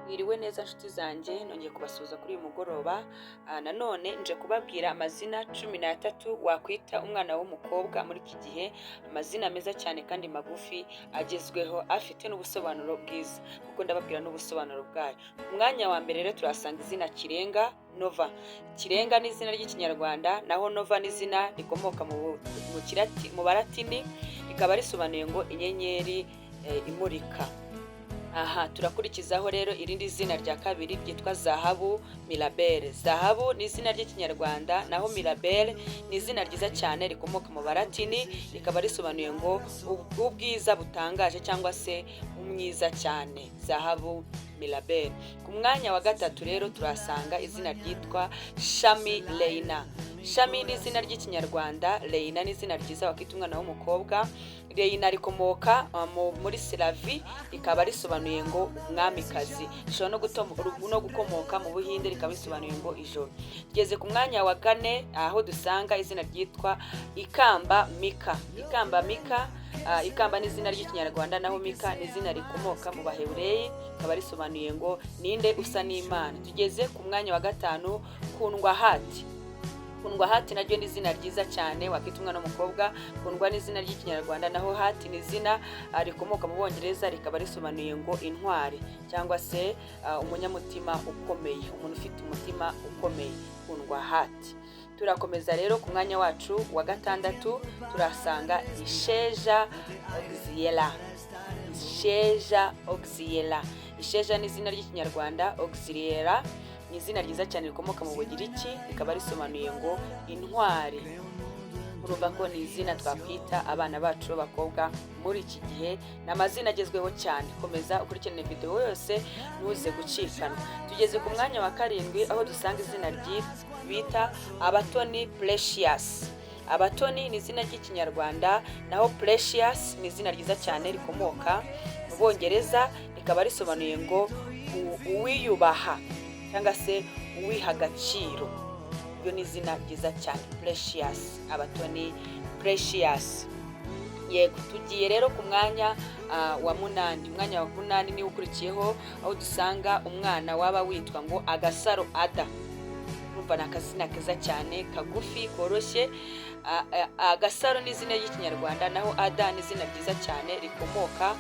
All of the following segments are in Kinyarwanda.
Mwiriwe neza nshuti zanjye, nongeye kubasuhuza kuri uyu mugoroba. Nanone nje kubabwira amazina 13 wakwita umwana w'umukobwa muri iki gihe, amazina meza cyane kandi magufi agezweho, afite n'ubusobanuro bwiza, kuko ndababwira n'ubusobanuro bwayo. Ku mwanya wa mbere rero turahasanga izina Kirenga Nova. Kirenga ni izina ry'Ikinyarwanda, naho Nova ni izina rikomoka mu Baratini, rikaba risobanuye ngo inyenyeri imurika. Aha turakurikizaho rero irindi zina rya kabiri ryitwa Zahabu Mirabelle. Zahabu ni izina ry'Ikinyarwanda, naho Mirabelle ni izina ryiza cyane rikomoka mu Baratini, rikaba risobanuye ngo ubwiza butangaje cyangwa se umwiza cyane. Zahabu Mirabelle. Ku mwanya wa gatatu rero turahasanga izina ryitwa Shami Reina. Shami ni izina ry'Ikinyarwanda, Reina ni izina ryiza wakita umwana w'umukobwa. Reina rikomoka muri Selavi, rikaba risobanuye ngo umwamikazi. Rishobora no gukomoka mu Buhinde, rikaba risobanuye ngo ijoro. Tugeze ku mwanya wa kane, aho dusanga izina ryitwa Ikamba Mika. Ikamba Mika, Ikamba ni izina ry'Ikinyarwanda, naho Mika ni izina rikomoka mu Bahebureyi, rikaba risobanuye ngo ninde usa n'Imana. Tugeze ku mwanya wa gatanu, Kundwa Hati. Kundwa Hati naryo ni izina ryiza cyane wakita umwana w'umukobwa. Kundwa ni izina ry'Ikinyarwanda, naho Hati ni izina rikomoka mu Bongereza, rikaba risobanuye ngo intwari cyangwa se umunyamutima ukomeye, umuntu ufite umutima ukomeye. Kundwa Hati. Turakomeza rero ku mwanya wacu wa gatandatu, turasanga Isheja Oxiyera. Isheja Oxiyera. Isheja ni izina ry'Ikinyarwanda, Oxiyera ni izina ryiza cyane rikomoka mu Bugiriki, rikaba risobanuye ngo intwari. Urumva ko ni izina twakwita abana bacu b'abakobwa muri iki gihe, ni amazina agezweho cyane. Komeza ukurikirane videwo yose, ntuze gucikanwa. Tugeze ku mwanya wa karindwi, aho dusanga izina bita Abatoni Precious. Abatoni ni izina ry'Ikinyarwanda, naho Precious ni izina ryiza cyane rikomoka mu Bongereza, rikaba risobanuye ngo uwiyubaha cyangwa se uwiha agaciro. Iryo ni izina ryiza cyane, Precious, Abatoni Precious. Yego, tugiye rero ku mwanya wa munani. Umwanya wa munani niwo ukurikiyeho, aho dusanga umwana waba witwa ngo Agasaro Ada. Urumva ni akazina keza cyane, kagufi, koroshye. Agasaro ni izina ry'Ikinyarwanda, naho Ada ni izina ryiza cyane rikomoka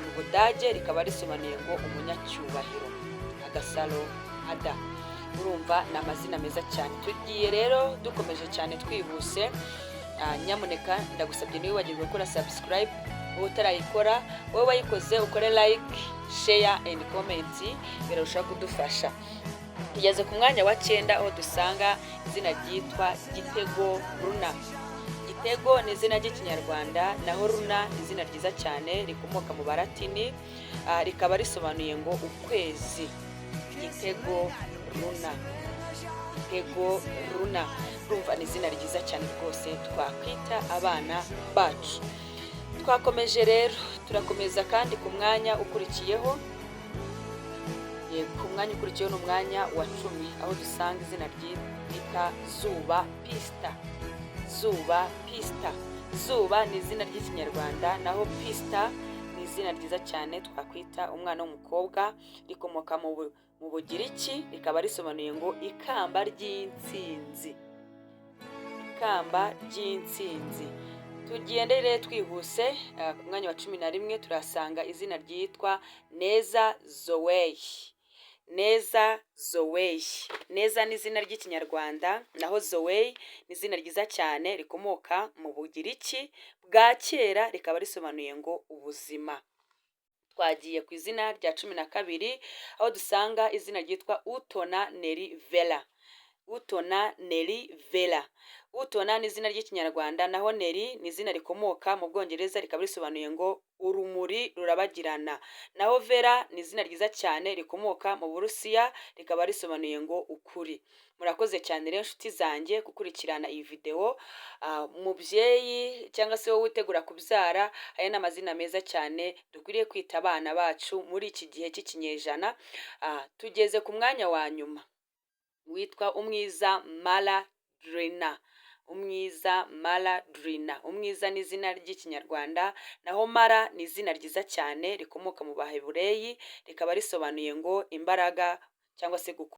mu Budage, rikaba risobanuye ngo umunyacyubahiro. Agasaro Ada, urumva ni amazina meza cyane. Tugiye rero dukomeje cyane twihuse. Nyamuneka ndagusabye, ntiwibagirwe gukora subscribe wowe utarayikora. Wowe wayikoze, ukore like, share and comment, birarushaho kudufasha. Tugeze ku mwanya wa cyenda, aho dusanga izina ryitwa Gitego Runa. Gitego ni izina ry'Ikinyarwanda, naho Runa ni izina ryiza cyane rikomoka mu Baratini, rikaba risobanuye ngo ukwezi. Gitego Runa, Gitego Runa, urumva ni izina ryiza cyane rwose twakwita abana bacu. Twakomeje rero, turakomeza kandi ku mwanya ukurikiyeho. Yego, umwanya ukurikiyeho ni umwanya wa 10, aho dusanga izina ryita Zuba Pisita. Zuba Pisita. Zuba ni izina ry'Ikinyarwanda, naho Pisita ni izina ryiza cyane twakwita umwana w'umukobwa, rikomoka mu Bugiriki, rikaba risobanuye ngo ikamba ry'intsinzi, ikamba ry'intsinzi. Tugende rero twihuse, ku mwanya wa 11 turahasanga izina ryitwa Neza Zoweyi. Neza Zoweyi. Neza ni izina ry'Ikinyarwanda, naho Zoweyi ni izina ryiza cyane rikomoka mu Bugiriki bwa kera, rikaba risobanuye ngo ubuzima. Twagiye ku izina rya 12, aho dusanga izina ryitwa Utona Neri Vera. Utona Neri Vera. Utona ni izina ry'Ikinyarwanda, naho Neri ni izina rikomoka mu Bwongereza, rikaba risobanuye ngo urumuri rurabagirana. Naho Vera ni izina ryiza cyane rikomoka mu Burusiya, rikaba risobanuye ngo ukuri. Murakoze cyane rero nshuti zanjye gukurikirana iyi videwo. Mubyeyi cyangwa se wowe witegura kubyara, aya ni amazina meza cyane dukwiriye kwita abana bacu muri iki gihe cy'ikinyejana. Tugeze ku mwanya wa nyuma witwa Umwiza Mara Drina. Umwiza Mara Drina. Umwiza ni izina ry'Ikinyarwanda, naho Mara ni izina ryiza cyane rikomoka mu Bahebureyi, rikaba risobanuye ngo imbaraga cyangwa se gukora.